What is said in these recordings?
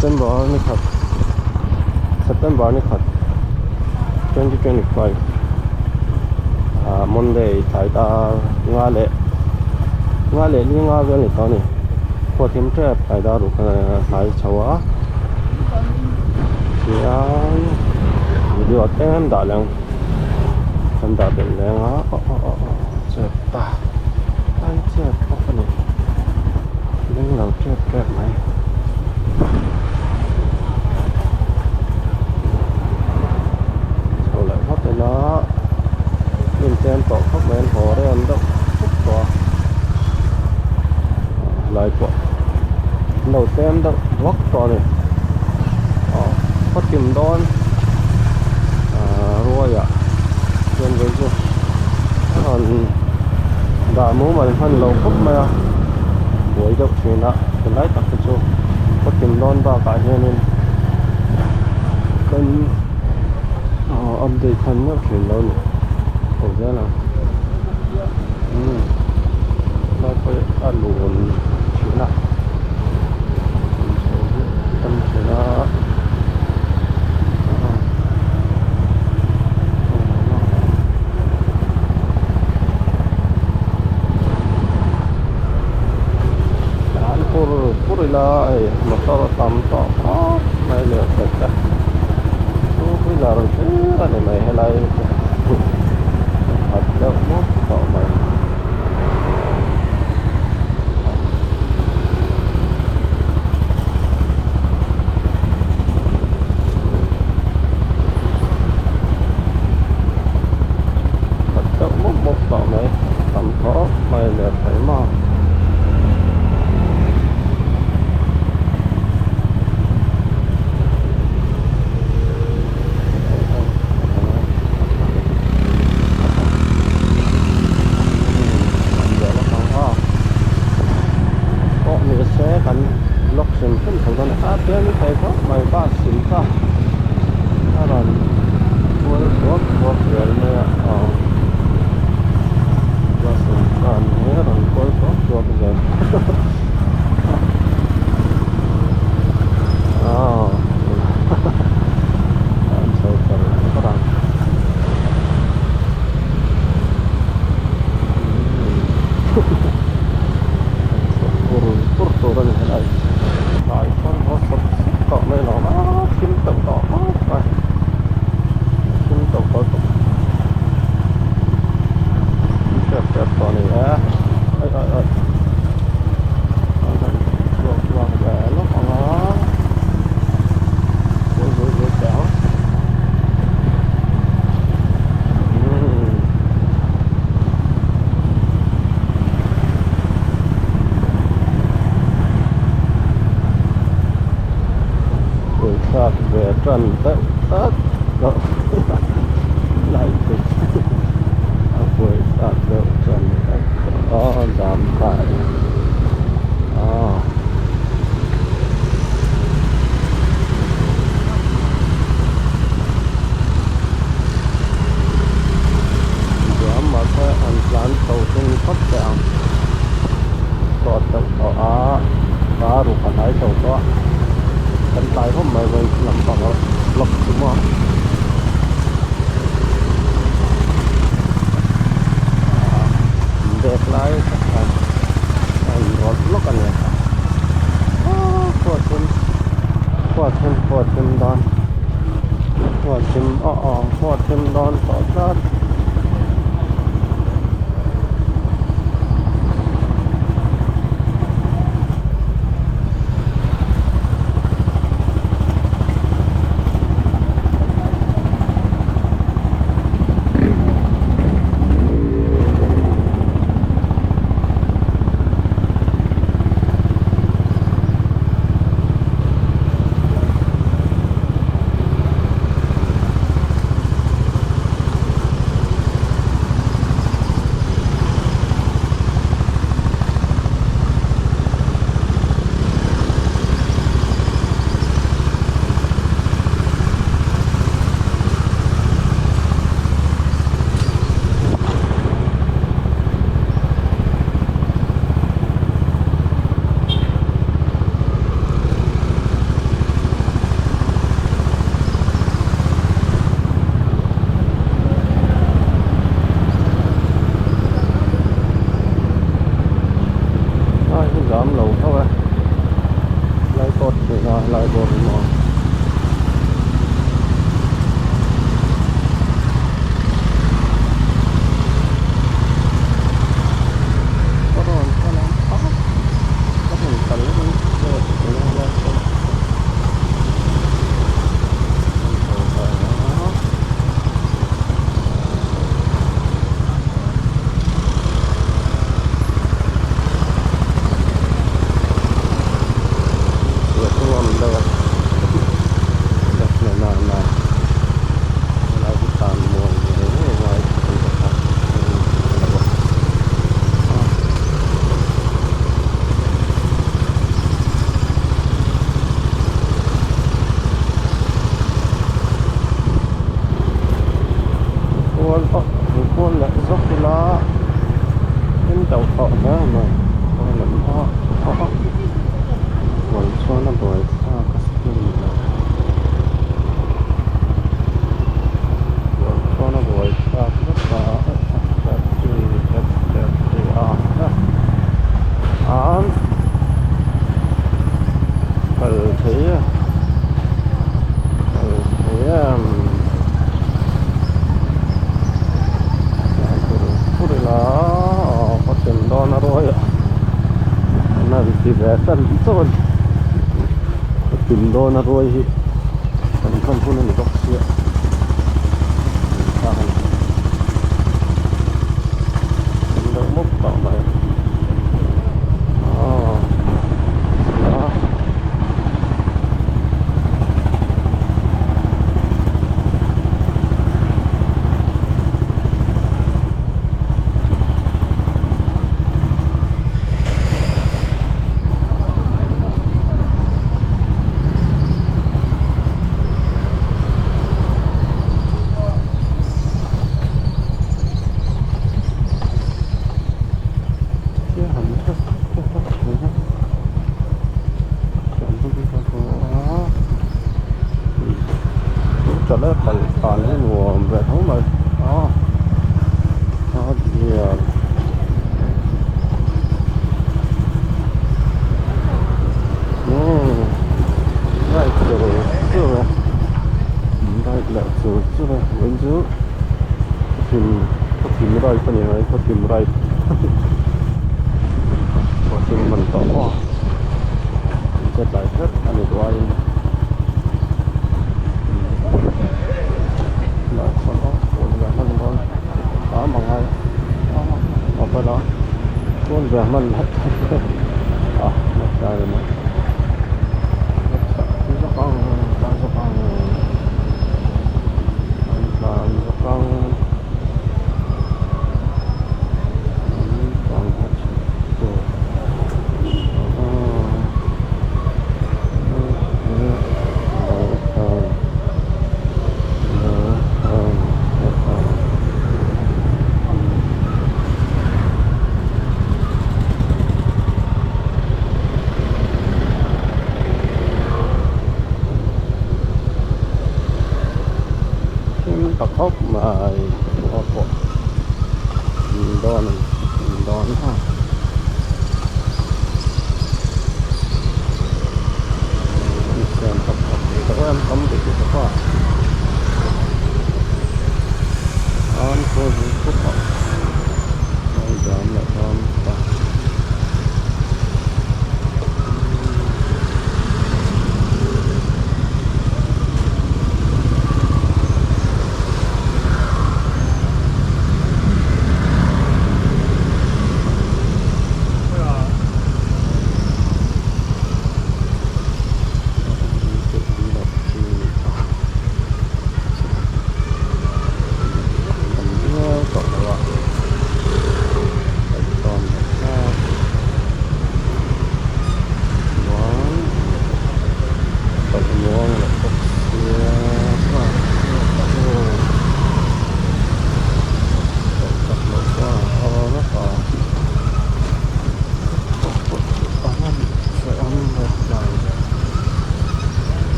September ni khat September ni khat 2025 ah Monday tlai dar nga leh nga leh li nga vel ni tawh a ni khua thim tep tlai dar ruk hnai chho a tihian video tlem dah leh ang kan dah belh leh ang a aw aw aw aw chep ta ai chep bawk a ni leng lo tep tep mai. Chho leh phawt ila hnim tlem tawh khawp mai an haw rem deuh khawp tawh a helai pawh an lo tlem deuh vak tawh a ni aw khaw thim dawn ahh ruaiah chuan vawi chu a rawn dah mumal hman lo khawp mai a buai deuh thin a helai tak te chu khaw thim dawn bakah hianin kan aw update hman meuh thin lo a ni chho zel ang umm helai pawh hi a lun thin a chho hi a tam thin a. Tlan pur pur ila hei motor a tam tawh khawp mai leh pek a two wheeler hlir a ni mai helai hi chu a khat deuh mup tawh mai. Khat deuh mup mup tawh mai tam khawp mai leh thei maw. Pawh ni se kan vlog hrim hrim tho dawn a pian thei khawp mai bus in kha a rawn kual thuak thuak zel mai a aw bus in khan hi a rawn kual thuak thuak zel aw an chho par par ang. Pur pur tur a ni helai tlai chuan haw sawp sawp tawh mai lo a thim teuh tawh khawp mai thim teuh tawh tawh tep tep tawh a ni e ai ai ai an han chhuak chhuak ve lawk ang a zui zui zui teh ang. Thlak ve tan deuh tlat tawh lai te chu a buai thlak deuh tan tlat tawh a dam kai a. Diam mahse an tlan chho tum phawt teh ang tawh deuh tawh a a ruk a hnai chho tawh a kan tlai hawm mai vawiin chu lampang a vlog chu maw bag lai tak khan a inrawlh lawk a ni a khua thim khua thim khua thim dawn khua thim aw aw khua thim dawn tawh tlat. a helai bawr hi maw. Ka rawn kal ang a ka rawn kal ang Kual pawh an kual leh zawk ila in do tawh hle mai kual lam pawh a kual chuan a buai thlak a spin loh kual chuan a buai thlak vek a an kal thei a kal thei em tlan tur tur ila aw ka tem dawn a ruai a an han ti ve tan chauh a ni ka tim dawn a ruai hi kan hman hun a ni bawk sia thlak a ni. An deuh mup tawh mai aw a Leh chur chur a vawiin chu khawthim khawthim ride a ni mai khawthim ride khawthim hman tawh maw an che tlai hret a ni duh aiin lah sawn aw pawn ve hman dawn tam a ngai a awp ela pawn ve hman a tlai mai. Thim ta khawp mai khua pawh in dawn a ni in dawn a siam that that tawh em tam bik bawk a an khua zui khup a a jam leh dawn ta.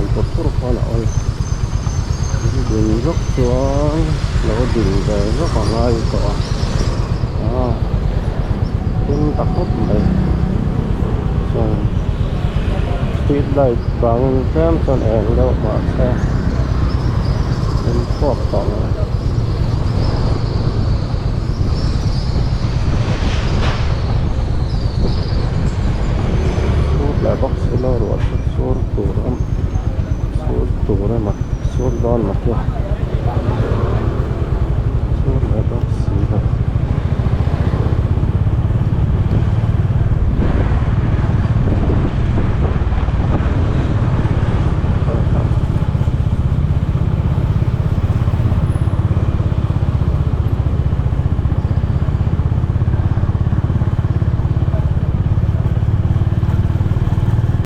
tlan pur pur khawn a awl din zawk chuan lo din ve zawk a ngai tawh a ah thim ta khawp mai chuan street light vangin tlem chuan eng deuh mahse thim thuak tawh mai. Sur leh bawk si lo ruah chu sur tur a sur tur emaw sur dawn maw chu.